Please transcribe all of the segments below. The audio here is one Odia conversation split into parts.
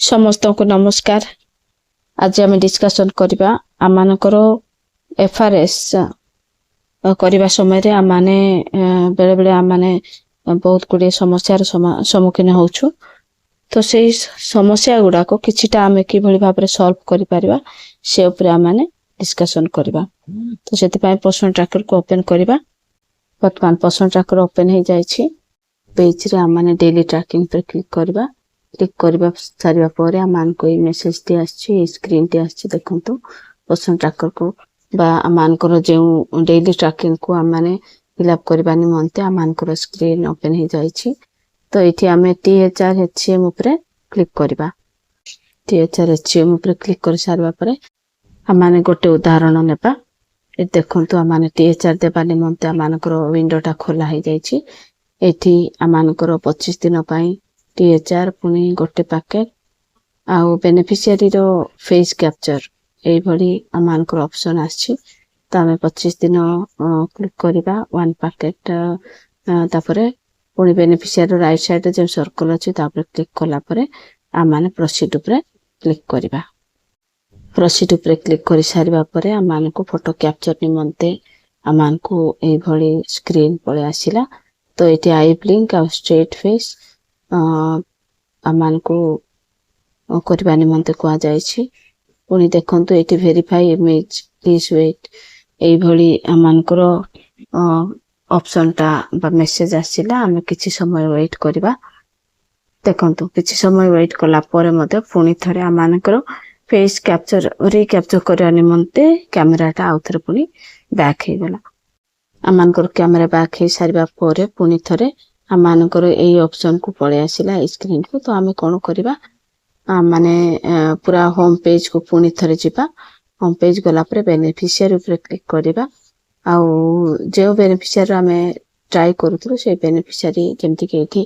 ସମସ୍ତଙ୍କୁ ନମସ୍କାର। ଆଜି ଆମେ ଡିସ୍କସନ୍ କରିବା, ଆମମାନଙ୍କର ଏଫ୍ଆର୍ଏସ୍ କରିବା ସମୟରେ ଆମମାନେ ବେଳେବେଳେ ଆମମାନେ ବହୁତ ଗୁଡ଼ିଏ ସମସ୍ୟାର ସମ୍ମୁଖୀନ ହେଉଛୁ। ତ ସେଇ ସମସ୍ୟା ଗୁଡ଼ାକ କିଛିଟା ଆମେ କିଭଳି ଭାବରେ ସଲ୍ଭ କରିପାରିବା, ସେ ଉପରେ ଆମମାନେ ଡିସ୍କସନ୍ କରିବା। ତ ସେଥିପାଇଁ ପୋଷଣ ଟ୍ରାକରକୁ ଓପେନ୍ କରିବା। ବର୍ତ୍ତମାନ ପୋଷଣ ଟ୍ରାକର ଓପେନ୍ ହେଇଯାଇଛି। ପେଜରେ ଆମମାନେ ଡେଲି ଟ୍ରାକିଂ ଉପରେ କ୍ଲିକ୍ କରିବା। କ୍ଲିକ୍ କରିବା ସାରିବା ପରେ ଆମମାନଙ୍କୁ ଏଇ ମେସେଜଟି ଆସିଛି, ଏଇ ସ୍କ୍ରିନଟି ଆସିଛି। ଦେଖନ୍ତୁ, ପୋଷଣ ଟ୍ରାକରକୁ ବା ଆମମାନଙ୍କର ଯେଉଁ ଡେଲି ଟ୍ରାକିଂକୁ ଆମମାନେ ଫିଲ୍ଅପ୍ କରିବା ନିମନ୍ତେ ଆମମାନଙ୍କର ସ୍କ୍ରିନ୍ ଓପେନ୍ ହେଇଯାଇଛି। ତ ଏଇଠି ଆମେ THR HM ଉପରେ କ୍ଲିକ୍ କରିବା। THR HM ଉପରେ କ୍ଲିକ୍ କରି ସାରିବା ପରେ ଆମମାନେ ଗୋଟେ ଉଦାହରଣ ନେବା। ଏ ଦେଖନ୍ତୁ, ଆମମାନେ THR ଦେବା ନିମନ୍ତେ ଆମମାନଙ୍କର ୱିଣ୍ଡୋଟା ଖୋଲା ହେଇଯାଇଛି। ଏଠି ଆମମାନଙ୍କର 25 ଦିନ ପାଇଁ THR, ପୁଣି ଗୋଟେ ପ୍ୟାକେଟ ଆଉ ବେନିଫିସିଆରୀର ଫେସ୍ କ୍ୟାପଚର, ଏଇଭଳି ଆମମାନଙ୍କର ଅପସନ ଆସିଛି। ତ ଆମେ 25 ଦିନ କ୍ଲିକ୍ କରିବା, ୱାନ୍ ପ୍ୟାକେଟ। ତାପରେ ପୁଣି ବେନିଫିସିଆରୀ ରାଇଟ୍ ସାଇଡରେ ଯେଉଁ ସର୍କଲ ଅଛି, ତାପରେ କ୍ଲିକ୍ କଲା ପରେ ଆମମାନେ ପ୍ରୋସିଡ୍ ଉପରେ କ୍ଲିକ୍ କରିବା। ପ୍ରୋସିଡ୍ ଉପରେ କ୍ଲିକ୍ କରି ସାରିବା ପରେ ଆମମାନଙ୍କୁ ଫଟୋ କ୍ୟାପଚର ନିମନ୍ତେ ଆମମାନଙ୍କୁ ଏଇଭଳି ସ୍କ୍ରିନ୍ ପଳେଇ ଆସିଲା। ତ ଏଠି I blink ଆଉ ଷ୍ଟ୍ରେଟ୍ ଫେସ୍ ଆମମାନଙ୍କୁ କରିବା ନିମନ୍ତେ କୁହାଯାଇଛି। ପୁଣି ଦେଖନ୍ତୁ, ଏଠି ଭେରିଫାଇ ଇମେଜ, ପ୍ଲିଜ ୱେଟ୍, ଏଇଭଳି ଆମମାନଙ୍କର ଅପସନଟା ବା ମେସେଜ ଆସିଲା। ଆମେ କିଛି ସମୟ ୱେଟ୍ କରିବା। ଦେଖନ୍ତୁ, କିଛି ସମୟ ୱେଟ୍ କଲା ପରେ ମଧ୍ୟ ପୁଣି ଥରେ ଆମମାନଙ୍କର ଫେସ୍ କ୍ୟାପଚର ରିକ୍ୟାପଚର କରିବା ନିମନ୍ତେ କ୍ୟାମେରାଟା ଆଉ ଥରେ ପୁଣି ବ୍ୟାକ୍ ହେଇଗଲା। ଆମମାନଙ୍କର କ୍ୟାମେରା ବ୍ୟାକ୍ ହେଇ ସାରିବା ପରେ ପୁଣି ଥରେ ଆମମାନଙ୍କର ଏଇ ଅପସନକୁ ପଳେଇ ଆସିଲା, ଏଇ ସ୍କ୍ରିନକୁ। ତ ଆମେ କଣ କରିବା? ମାନେ ପୁରା ହୋମ ପେଜକୁ ପୁଣି ଥରେ ଯିବା। ହୋମ ପେଜ ଗଲା ପରେ ବେନିଫିସିଆରୀ ଉପରେ କ୍ଲିକ୍ କରିବା ଆଉ ଯେଉଁ ବେନିଫିସିଆରୀ ଆମେ ଟ୍ରାଏ କରୁଥିଲୁ, ସେଇ ବେନିଫିସିଆରୀ, ଯେମିତିକି ଏଇଠି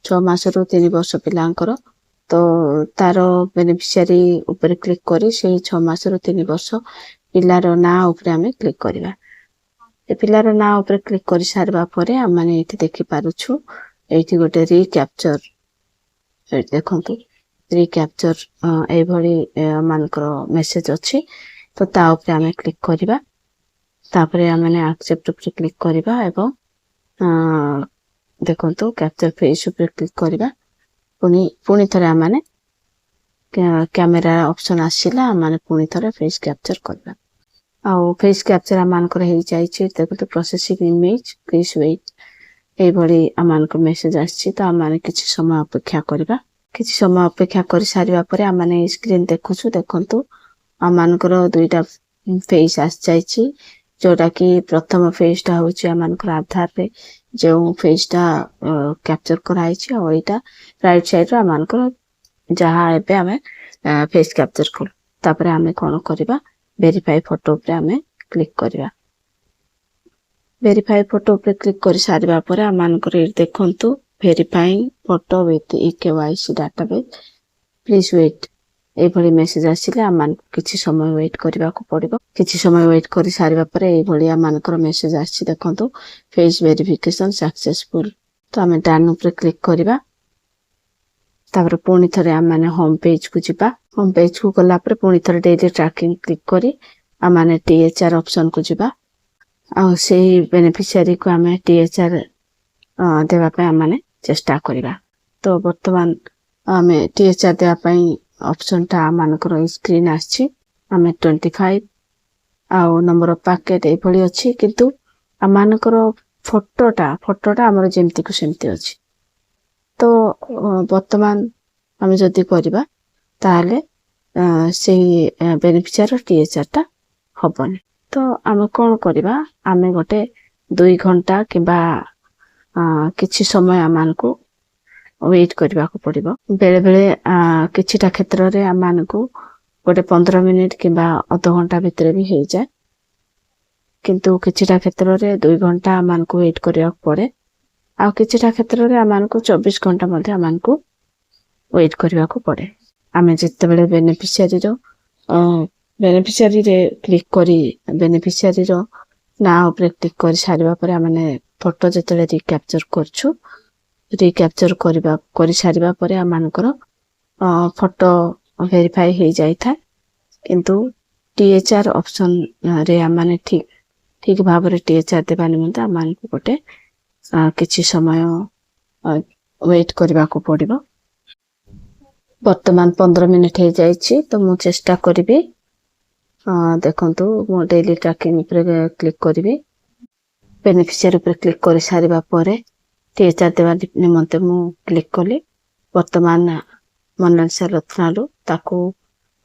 6 ମାସରୁ 3 ବର୍ଷ ପିଲାଙ୍କର, ତ ତାର ବେନିଫିସିଆରୀ ଉପରେ କ୍ଲିକ୍ କରି ସେଇ 6 ମାସରୁ 3 ବର୍ଷ ପିଲାର ନାଁ ଉପରେ ଆମେ କ୍ଲିକ୍ କରିବା। ସେ ପିଲାର ନାଁ ଉପରେ କ୍ଲିକ୍ କରି ସାରିବା ପରେ ଆମମାନେ ଏଇଠି ଦେଖିପାରୁଛୁ, ଏଇଠି ଗୋଟେ ରିକ୍ୟାପଚର। ଏଇଠି ଦେଖନ୍ତୁ, ରିକ୍ୟାପଚର ଏଇଭଳି ମାନଙ୍କର ମେସେଜ ଅଛି। ତ ତା ଉପରେ ଆମେ କ୍ଲିକ୍ କରିବା। ତାପରେ ଆମେ ଆକ୍ସେପ୍ଟ ଉପରେ କ୍ଲିକ୍ କରିବା ଏବଂ ଦେଖନ୍ତୁ, କ୍ୟାପଚର ଫେସ୍ ଉପରେ କ୍ଲିକ୍ କରିବା। ପୁଣି ପୁଣି ଥରେ ଆମମାନେ କ୍ୟାମେରା ଅପସନ ଆସିଲା। ଆମମାନେ ପୁଣି ଥରେ ଫେସ୍ କ୍ୟାପଚର କରିବା ଆଉ ଫେସ୍ କ୍ୟାପଚର ଆମମାନଙ୍କର ହେଇଯାଇଛି। ଦେଖନ୍ତୁ, ପ୍ରୋସେସିଂ ଇମେଜ, ପ୍ଲିଜ ୱେଟ୍, ଏଇଭଳି ଆମମାନଙ୍କୁ ମେସେଜ ଆସିଛି। ତ ଆମମାନେ କିଛି ସମୟ ଅପେକ୍ଷା କରିବା। କିଛି ସମୟ ଅପେକ୍ଷା କରି ସାରିବା ପରେ ଆମମାନେ ଏଇ ସ୍କ୍ରିନ୍ ଦେଖୁଛୁ। ଦେଖନ୍ତୁ, ଆମମାନଙ୍କର ଦୁଇଟା ଫେସ୍ ଆସିଯାଇଛି, ଯୋଉଟା କି ପ୍ରଥମ ଫେସ୍ ଟା ହଉଛି ଆମମାନଙ୍କର ଆଧାରରେ ଯେଉଁ ଫେସ୍ ଟା କ୍ୟାପଚର କରାହେଇଛି ଆଉ ଏଇଟା ରାଇଟ୍ ସାଇଡ୍ ର ଆମମାନଙ୍କର ଯାହା ଏବେ ଆମେ ଫେସ୍ କ୍ୟାପଚର କଲୁ। ତାପରେ ଆମେ କଣ କରିବା? ଭେରିଫାଇ ଫଟୋ ଉପରେ ଆମେ କ୍ଲିକ୍ କରିବା। ଭେରିଫାଇ ଫଟୋ ଉପରେ କ୍ଲିକ୍ କରି ସାରିବା ପରେ ଆମମାନଙ୍କର ଏଇଠି ଦେଖନ୍ତୁ, verifying photo with e-KYC database, please wait, ଏଇଭଳି ମେସେଜ ଆସିଲେ ଆମମାନଙ୍କୁ କିଛି ସମୟ ୱେଟ୍ କରିବାକୁ ପଡିବ। କିଛି ସମୟ ୱେଟ୍ କରି ସାରିବା ପରେ ଏଇଭଳି ଆମମାନଙ୍କର ମେସେଜ ଆସିଛି। ଦେଖନ୍ତୁ, ଫେସ୍ ଭେରିଫିକେସନ ସକ୍ସେସଫୁଲ। ତ ଆମେ ଡନ୍ ଉପରେ କ୍ଲିକ୍ କରିବା। ତାପରେ ପୁଣି ଥରେ ଆମମାନେ ହୋମ ପେଜ କୁ ଯିବା। ହୋମ ପେଜ କୁ ଗଲା ପରେ ପୁଣି ଥରେ ଡେଲି ଟ୍ରାକିଂ କ୍ଲିକ୍ କରି ଆମମାନେ THR option କୁ ଯିବା ଆଉ ସେଇ ବେନିଫିସିଆରୀକୁ ଆମେ THR ଦେବା ପାଇଁ ଆମମାନେ ଚେଷ୍ଟା କରିବା। ତ ବର୍ତ୍ତମାନ ଆମେ THR ଦେବା ପାଇଁ ଅପସନଟା ଆମମାନଙ୍କର ଏଇ ସ୍କ୍ରିନ୍ ଆସିଛି। ଆମେ 25 ଆଉ ନମ୍ବର ଅଫ ପ୍ୟାକେଟ ଏଇଭଳି ଅଛି, କିନ୍ତୁ ଆମମାନଙ୍କର ଫଟୋଟା ଆମର ଯେମିତିକୁ ସେମିତି ଅଛି। ତ ବର୍ତ୍ତମାନ ଆମେ ଯଦି କରିବା, ତାହେଲେ ସେଇ ବେନିଫିସିଆର THR ଟା ହବନି। ତ ଆମେ କଣ କରିବା? ଆମେ ଗୋଟେ 2 ଘଣ୍ଟା କିମ୍ବା କିଛି ସମୟ ଆମମାନଙ୍କୁ ୱେଟ୍ କରିବାକୁ ପଡିବ। ବେଳେ ବେଳେ କିଛିଟା କ୍ଷେତ୍ରରେ ଆମମାନଙ୍କୁ ଗୋଟେ 15 ମିନିଟ କିମ୍ବା ଅଧଘଣ୍ଟା ଭିତରେ ବି ହେଇଯାଏ, କିନ୍ତୁ କିଛିଟା କ୍ଷେତ୍ରରେ 2 ଘଣ୍ଟା ଆମମାନଙ୍କୁ ୱେଟ୍ କରିବାକୁ ପଡେ ଆଉ କିଛିଟା କ୍ଷେତ୍ରରେ ଆମମାନଙ୍କୁ 24 ଘଣ୍ଟା ମଧ୍ୟ ଆମମାନଙ୍କୁ ୱେଟ୍ କରିବାକୁ ପଡେ। ଆମେ ଯେତେବେଳେ ବେନିଫିସିଆରୀରେ କ୍ଲିକ୍ କରି ବେନିଫିସିଆରୀର ନାଁ ଉପରେ କ୍ଲିକ୍ କରି ସାରିବା ପରେ ଆମେ ଫଟୋ ଯେତେବେଳେ ରିକ୍ୟାପଚର କରୁଛୁ, ରିକ୍ୟାପଚର କରିସାରିବା ପରେ ଆମମାନଙ୍କର ଫଟୋ ଭେରିଫାଇ ହେଇଯାଇଥାଏ, କିନ୍ତୁ ଟିଏଚଆର ଅପସନରେ ଆମମାନେ ଠିକ ଠିକ ଭାବରେ ଟିଏଚଆର ଦେବା ନିମନ୍ତେ ଆମମାନଙ୍କୁ ଗୋଟେ କିଛି ସମୟ ୱେଟ୍ କରିବାକୁ ପଡ଼ିବ। ବର୍ତ୍ତମାନ 15 ମିନିଟ୍ ହେଇଯାଇଛି, ତ ମୁଁ ଚେଷ୍ଟା କରିବି। ଦେଖନ୍ତୁ, ମୁଁ ଡେଲି ଟ୍ରାକିଂ ଉପରେ କ୍ଲିକ୍ କରିବି। ବେନିଫିସିଆରୀ ଉପରେ କ୍ଲିକ୍ କରିସାରିବା ପରେ ଟିଏଚଆର ଦେବା ନିମନ୍ତେ ମୁଁ କ୍ଲିକ୍ କଲି। ବର୍ତ୍ତମାନ ମୋନାଲିସା ରତ୍ନାଲୁ, ତାକୁ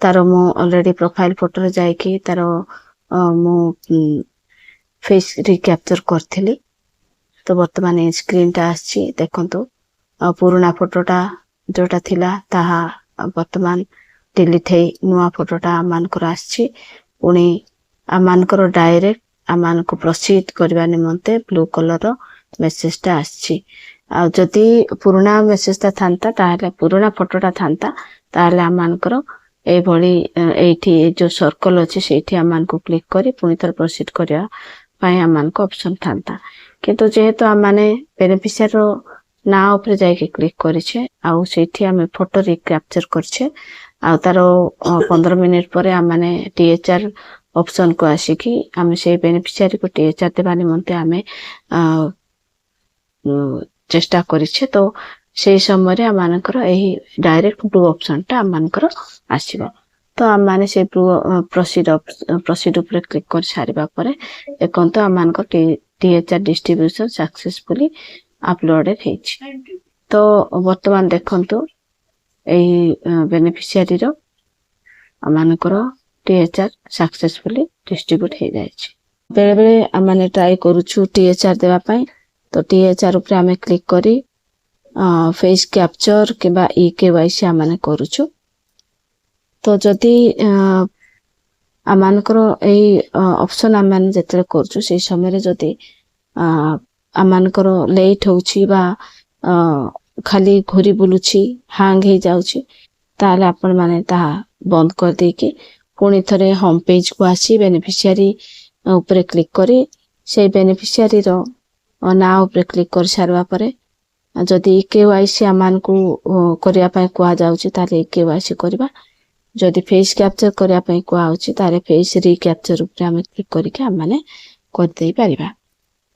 ତାର ମୁଁ ଅଲରେଡି ପ୍ରୋଫାଇଲ ଫଟୋରେ ଯାଇକି ତାର ମୁଁ ଫେସ୍ ରିକ୍ୟାପଚର କରିଥିଲି। ତ ବର୍ତ୍ତମାନ ଏଇ ସ୍କ୍ରିନଟା ଆସିଛି। ଦେଖନ୍ତୁ, ଆଉ ପୁରୁଣା ଫଟୋଟା ଯୋଉଟା ଥିଲା, ତାହା ବର୍ତ୍ତମାନ ଡିଲିଟ୍ ହେଇ ନୂଆ ଫଟୋଟା ଆମମାନଙ୍କର ଆସିଛି। ପୁଣି ଆମମାନଙ୍କର ଡାଇରେକ୍ଟ ଆମମାନଙ୍କୁ ପ୍ରସିଡ୍ କରିବା ନିମନ୍ତେ ବ୍ଲୁ କଲରର ମେସେଜଟା ଆସିଛି। ଆଉ ଯଦି ପୁରୁଣା ମେସେଜଟା ଥାନ୍ତା, ତାହେଲେ ପୁରୁଣା ଫଟୋଟା ଥାନ୍ତା, ତାହେଲେ ଆମମାନଙ୍କର ଏଇଭଳି ଏଇଠି ଯୋଉ ସର୍କଲ ଅଛି, ସେଇଠି ଆମମାନଙ୍କୁ କ୍ଲିକ୍ କରି ପୁଣି ଥରେ ପ୍ରସିଡ୍ କରିବା ପାଇଁ ଆମମାନଙ୍କୁ ଅପସନ ଥାନ୍ତା। କିନ୍ତୁ ଯେହେତୁ ଆମମାନେ ବେନିଫିସିଆର ନାଁ ଉପରେ ଯାଇକି କ୍ଲିକ୍ କରିଛେ ଆଉ ସେଇଠି ଆମେ ଫଟୋ ରିକ୍ୟାପଚର କରିଛେ, ଆଉ ତାର 15 ମିନିଟ୍ ପରେ ଆମମାନେ ଟିଏଚଆର ଅପସନକୁ ଆସିକି ଆମେ ସେଇ ବେନିଫିସିଆରୀକୁ ଟିଏଚଆର ଦେବା ନିମନ୍ତେ ଆମେ ଚେଷ୍ଟା କରିଛେ, ତ ସେଇ ସମୟରେ ଆମମାନଙ୍କର ଏହି ଡାଇରେକ୍ଟ ବ୍ଲୁ ଅପସନଟା ଆମମାନଙ୍କର ଆସିବ। ତ ଆମମାନେ ସେ ବ୍ଲୁ ପ୍ରସିଡ୍ ଉପରେ କ୍ଲିକ୍ କରି ସାରିବା ପରେ ଦେଖନ୍ତୁ, ଆମମାନଙ୍କ ଟିଏଚଆର ଡିଷ୍ଟ୍ରିବ୍ୟୁସନ ସକ୍ସେସଫୁଲି ଅପଲୋଡେଡ ହେଇଛି। ତ ବର୍ତ୍ତମାନ ଦେଖନ୍ତୁ, ଏଇ ବେନିଫିସିଆରୀର ଆମମାନଙ୍କର ଟିଏଚଆର ସକ୍ସେସଫୁଲି ଡିଷ୍ଟ୍ରିବ୍ୟୁଟ ହେଇଯାଇଛି। ବେଳେ ବେଳେ ଆମମାନେ ଟ୍ରାଏ କରୁଛୁ ଟିଏଚଆର ଦେବା ପାଇଁ, ତ ଟିଏଚଆର ଉପରେ ଆମେ କ୍ଲିକ୍ କରି ଫେସ୍ କ୍ୟାପଚର କିମ୍ବା ଇ କେୱାଇସି ଆମମାନେ କରୁଛୁ। ତ ଯଦି ଆମମାନଙ୍କର ଏଇ ଅପସନ ଆମମାନେ ଯେତେବେଳେ କରୁଛୁ, ସେଇ ସମୟରେ ଯଦି ଆମମାନଙ୍କର ଲେଟ୍ ହଉଛି ବା ଖାଲି ଘୁରି ବୁଲୁଛି, ହାଙ୍ଗ ହେଇଯାଉଛି, ତାହେଲେ ଆପଣମାନେ ତାହା ବନ୍ଦ କରିଦେଇକି ପୁଣି ଥରେ ହୋମ ପେଜକୁ ଆସି ବେନିଫିସିଆରୀ ଉପରେ କ୍ଲିକ୍ କରି ସେଇ ବେନିଫିସିଆରୀର ନାଁ ଉପରେ କ୍ଲିକ୍ କରିସାରିବା ପରେ ଯଦି କେୱାଇସି ଆମମାନଙ୍କୁ କରିବା ପାଇଁ କୁହାଯାଉଛି, ତାହେଲେ କେୱାଇସି କରିବା। ଯଦି ଫେସ୍ କ୍ୟାପଚର କରିବା ପାଇଁ କୁହାହଉଛି, ତାହେଲେ ଫେସ୍ ରିକ୍ୟାପଚର ଉପରେ ଆମେ କ୍ଲିକ୍ କରିକି ଆମମାନେ କରିଦେଇ ପାରିବା।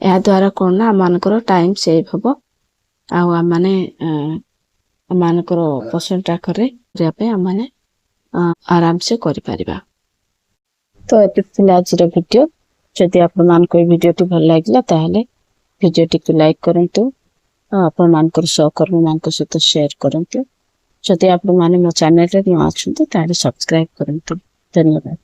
ଏହା ଦ୍ୱାରା କଣ ନା ଆମମାନଙ୍କର ଟାଇମ ସେଭ୍ ହବ ଆଉ ଆମମାନେ ଆମମାନଙ୍କର ପୋଷଣ ଟ୍ରାକରରେ କରିବା ପାଇଁ ଆମମାନେ ଆରାମସେ କରିପାରିବା। ତ ଏତିକି ଥିଲା ଆଜିର ଭିଡିଓ। ଯଦି ଆପଣମାନଙ୍କୁ ଏଇ ଭିଡିଓଟି ଭଲ ଲାଗିଲା, ତାହେଲେ ଭିଡିଓଟିକୁ ଲାଇକ୍ କରନ୍ତୁ ଆଉ ଆପଣମାନଙ୍କର ସହକର୍ମୀମାନଙ୍କ ସହିତ ସେୟାର କରନ୍ତୁ। ଯଦି ଆପଣମାନେ ମୋ ଚ୍ୟାନେଲରେ ନୂଆ ଅଛନ୍ତି, ତାହେଲେ ସବସ୍କ୍ରାଇବ କରନ୍ତୁ। ଧନ୍ୟବାଦ।